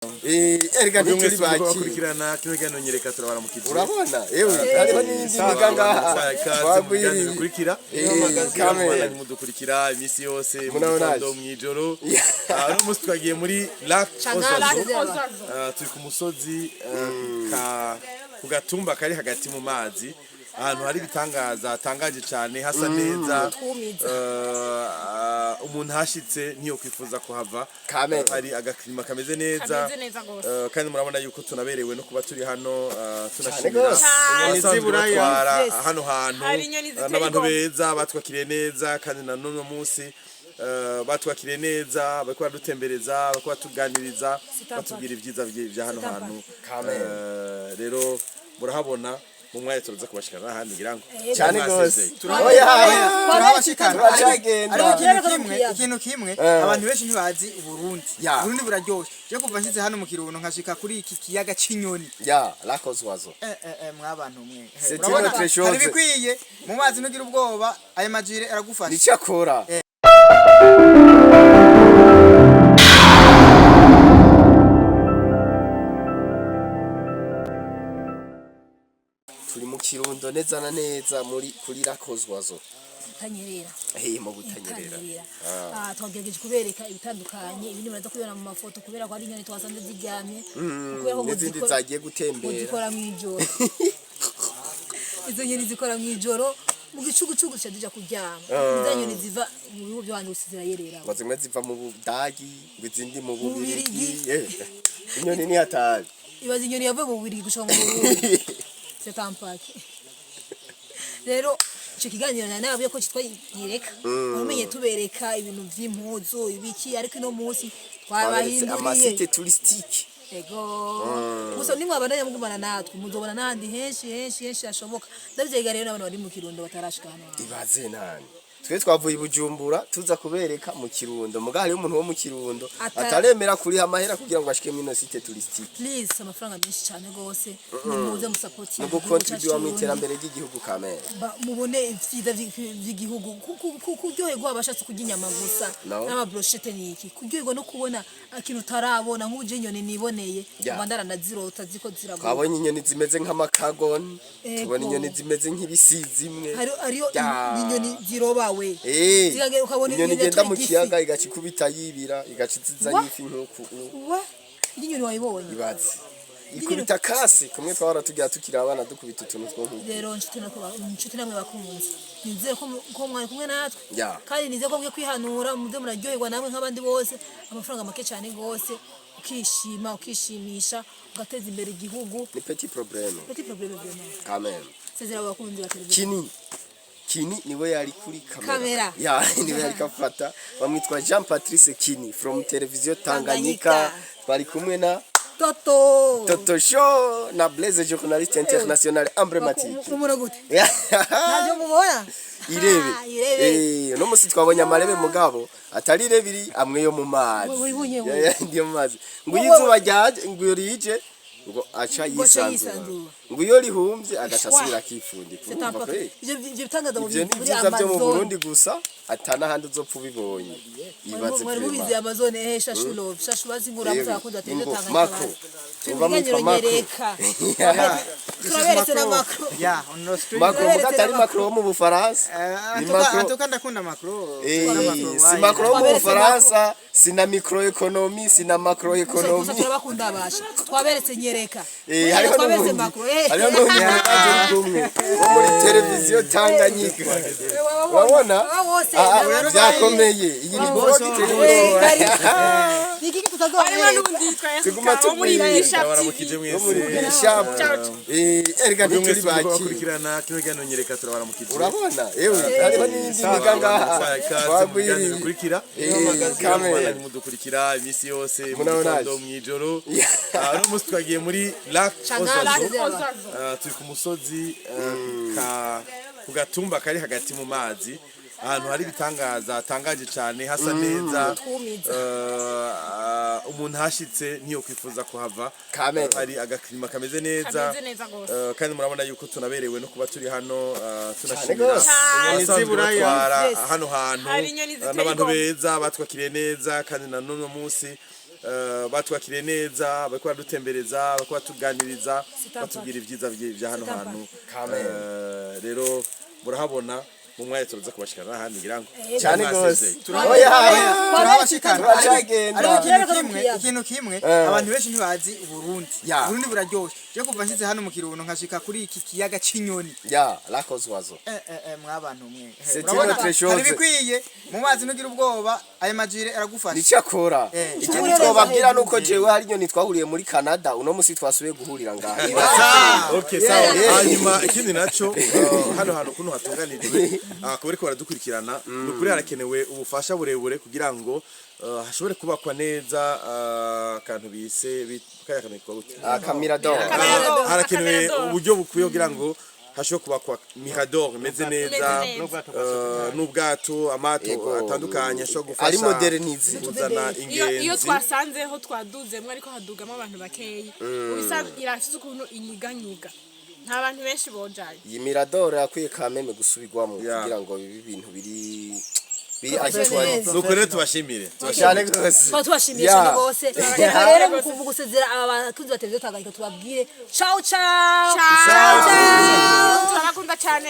Erega Mwebwe ntituri mwese muriko baki. bakurikirana kino kiganiro nyereka, turabaramukije. Urabona, ewe, hariho n'iyindi miga ngaha. Ikaze mu biganiro bikurikira. Kamere. Mudukurikira iminsi yose mu Murabona gitondo, naje. mw'ijoro. Uno munsi twagiye muri Lac Changala. Ozazo. Turi ku musozi, ku gatumba kari hagati mu mazi, ahantu hari ibitangaza hatangaje cyane, hasa neza. Twumiza. Umuntu hashitse ntiyokwifuza kuhava. Kamere. Hari agakirima kameze neza. Kameze neza gose. Kandi murabona yuko tunaberewe no kuba turi hano, tunashimira gose. abasanzwe Z'iburaya. batwara Yes. hano hantu, Hari inyoni ziteye n'abantu igomwe. beza batwakiriye neza. Kandi na none munsi batwakiriye neza, bariko baradutembereza, bariko batuganiriza, batubwira ibyiza bya hano hantu. Kamere. Rero murahabona, mu mwanya turaza kubashikana n'ahandi, ngira ngo Cyane gose. Mwasezeye. Oya. Turabashikana. Turacagenda. Ariko ikintu Turabashikana. kimwe, ikintu kimwe, abantu benshi ntibazi Uburundi. Ya. Uburundi buraryoshe. Je kuva nshitse hano mu Kirundo nkashika kuri iki kiyaga c'inyoni. Ya Lac aux Oiseaux. Mwabantu mwe. C'est Urabona, une autre chose. hari ibikwiye mu mazi, ntugira ubwoba, ayo majire aragufasha. Nicyo akora. Turi mu Kirundo neza na neza muri kuri Lac aux Oiseaux. Butanyerera. Mu Butanyerera. Butanyerera. Twagerageje kubereka ibitandukanye, ibindi muraza kubibona mu mafoto, kubera ko hari inyoni twasanze ziryamye, kubera ko ngo N'izindi zagiye ngo gutembera. zikora mw'ijoro. Izo nyoni zikora mw'ijoro, mu gicugucugu zica zija kuryama. Izo nyoni ziva mu bihugu byo hanze gusa, zirayerera. Ngo zimwe ziva mu Budagi, ngo izindi mu Bubirigi. Bubirigi. Inyoni ni hatari. Ibaza inyoni yavuye mu Bubirigi gushika mu Burundi, c'est un paquet. Rero ico kiganiro nari nababwiye ko citwa Nyereka, mumenye tubereka ibintu vy'impuzu, ibiki, ariko ino munsi Twaberetse twabahinduriye ama sites touristiques. Ego, gusa nimwabandanya mugumana natwe, muzobona n'ahandi henshi henshi henshi hashoboka. Ndavyega rero n'abantu bari mu Kirundo batarashika hano hantu. Ibaze nani twe twavuye i Bujumbura tuza kubereka mu Kirundo, muga hariho umuntu wo mu Kirundo ataremera kuriha amahera kugira ngo ashike muri ino site touristique. Please, amafaranga menshi cyane gose, nimuze musapotinge No gukontribuwa mu iterambere ry'igihugu, kamere. Mubone ivyiza vy'igihugu. Kuryoherwa, abashatse kurya inyama gusa No. n'ama brochettes niki, kuryoherwa no kubona ikintu utarabona, nk'uje inyoni niboneye, uba ndaranazirota ziko ziraguruka. Twabonye inyoni zimeze nk'amakagoni. Ego. Tubona inyoni zimeze nk'ibisizi imwe. Hariyo inyoni zirobawe. Zikagera ukabona Inyoni inyoni igenda mu yatura igifi. kiyaga, igaca ikubita yibira, igaca izizanye Wa? ifi nk'uku. Wa, inyoni wayibonye? Ibaze ikubita kasi kumwe twahora tugira tukiri abana, dukubita utuntu two nk'uku. Rero inshuti namwe bakunze, nizere ko mwari kumwe natwe. Kandi nizere ko mwiye kwihanura, muze muraryoherwa namwe nk'abandi bose. Amafaranga make cyane gose, ukishima, ukishimisha, ugateza imbere igihugu. Ni petit problème. Petit problème vraiment. Quand même. Sezera abakunzi ba televiziyo. Kini Kini niwe yari kuri kamera. Kamera. Ya, niwe yari kafata. Bamwitwa Jean Patrice Kini from Televiziyo Tanganyika. Tanganyika. Twari kumwe na Toto. Toto Show na Blaise, journaliste international emblématique. Umura gute, ntabyo mubona? Irebe. Ah, irebe. Uno musi twabonye amarebe, mugabo atari irebiri amwe yo mu mazi. Wibonye we. Ndiyo mu mazi. Ngo iyo izuba ryaje, ngo iyo rije, ngo aca Ngo aca yisanzura. yisanzura. Ngo iyo rihumbye agaca asubira akifundika. C'est un Urumva paquet. kweli? Ivyo bitangaza mu Ivyo ni muri vyiza byo mu Amazon. Burundi gusa, ata n'ahandi uzopfa ubibonye. Ibaze Mwari mubizi vraiment. Amazon, Shashu Love, Shashu bazi inkuru. Yewe, Amuze abakunzi ba televiziyo ingo, Tanganyika. Mako. Turi mu Uba mwitwa kiganiro Mako. Nyereka, turaberetse na Macron. Yeah, on the street. Macron muga Turaberetse atari na Macron wo mu Bufaransa. Ni Macron. Antuka ndakunda Macron. Si Macron wo mu Twaberetse. Bufaransa, si na microeconomie, si na Gusa macroeconomie. turabakunda abasha. Twaberetse Nyereka. Hariho Twaberetse n'ubundi. Macron. Hariho n'ubundi turi kumwe wo muri Televiziyo Tanganyika. Urabona? Aba bose Ah, n'abandi. byakomeye. Iyi ni blog iteye. Ni iki Harimo tutazobereka? n'undi yitwa Tuguma Erika wo muri tugwira. Bishop Turabaramukije TV. mwese. Wo muri Bishop. Erega Mwebwe ntituri mwese muriko baki. bakurikirana kino kiganiro nyereka, turabaramukije. Urabona, ewe, hariho n'iyindi miga ngaha. Ikaze mu biganiro Twagwiriye. bikurikira. Kamere. Mudukurikira iminsi yose mu Murabona gitondo, naje. mw'ijoro. Uno munsi twagiye muri Lac Changala. aux Oiseaux. Turi ku musozi, ku gatumba kari hagati mu mazi, ahantu hari ibitangaza hatangaje cyane, hasa neza. Twumiza. Umuntu hashitse ntiyokwifuza kuhava. Kamere. Hari agakirima kameze neza. Kameze neza gose. Kandi murabona yuko tunaberewe no kuba turi hano, tunashimira gose. abasanzwe Z'iburaya. batwara Yes. hano hantu, Hari inyoni ziteye n'abantu igomwe. beza batwakiriye neza. Kandi na none munsi Batwakiriye neza, bariko baradutembereza, bariko batuganiriza, batubwira ibyiza bya hano hantu. Rero murahabona, mu mwanya turaza kubashikana n'ahandi, ngira ngo Cyane gose. Mwasezeye. Oya. Turabashikana. Turacagenda. Ariko ikintu Turacagenda. kimwe, ikintu kimwe, abantu benshi ntibazi Uburundi. Uburundi buraryoshe. Je kuva nshitse hano mu Kirundo nkashika kuri iki kiyaga c'Inyoni, Ya lac aux oiseaux. Mwabantu mwe. C'est Urabona, une autre chose. hari ibikwiye mu mazi, ntugira ubwoba, aya majire aragufasha. Nicyo akora. Ikindi twababwira nuko jewe hari inyoni twahuriye muri Canada, uno musi twasubiye guhurira ngaha. Okay, sawa. Hanyuma ikindi naco, hano hantu ukuntu hatunganijwe, kuba bariko baradukurikirana, ni ukuri harakenewe ubufasha burebure kugira ngo hashobore kubakwa neza, akantu bise kariya kantu kitwa gute? Aka mirador. Ah, harakenewe uburyo bukwiye kugira ngo hashobore kubakwa mirador imeze neza, neza. N'ubwato, amato atandukanye ashobora gufasha Ari modernize. kuzana Iyo ingenzi. Twasanzeho twaduzemwo, ariko hadugamo abantu bakeyi. Ubisanzwe irafise ukuntu inyiganyiga, nta bantu benshi bojayo. Iyi mirador yakwiye kameme gusubirwamo kugira ngo bibe ibintu biri actually. Nuko rero tubashimire. Cyane gose. Tukaba tubashimiye cyane rwose. Reka rero mu gusezera aba bakunzi ba televiziyo Tanganyika, tubabwire ciao ciao. Ciao, turabakunda cyane.